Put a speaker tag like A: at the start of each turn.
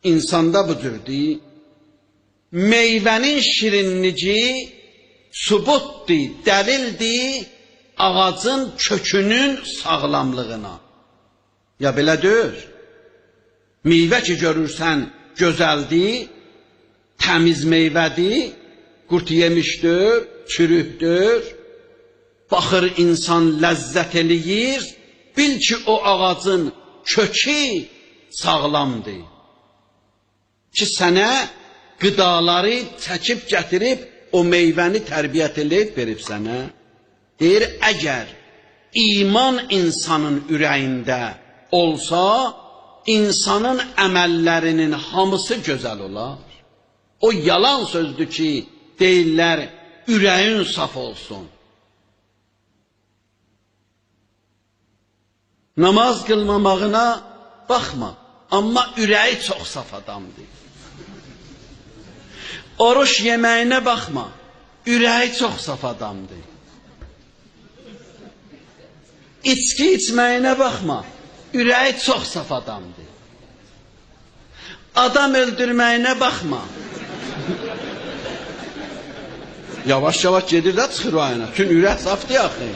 A: İnsanda bu cürdür. Meyvənin şirinliyi sübutdur, dəlildir ağacın kökünün sağlamlığına. Ya belə deyil. Meyvə ki görürsən gözəldir, təmiz meyvədir, qurt yemişdir, çürükdür. Baxır insan ləzzət eləyir, bil ki o ağacın kökü sağlamdır. Ki sənə qıdaları çəkib gətirib o meyvəni tərbiyyət eləyib verib sənə. Deyir, əgər iman insanın ürəyində olsa, insanın əməllərinin hamısı gözəl olar. O yalan sözdür ki, deyirlər, ürəyin saf olsun. Namaz qılmamağına baxma, amma ürəyi çox saf adamdır. Oruç yeməyinə baxma, ürəyi çox saf adamdır. İçki içməyinə baxma, ürəyi çox saf adamdır. Adam öldürməyinə baxma. Yavaş yavaş gedir də çıxır o ayına. Çünki ürək safdır axı.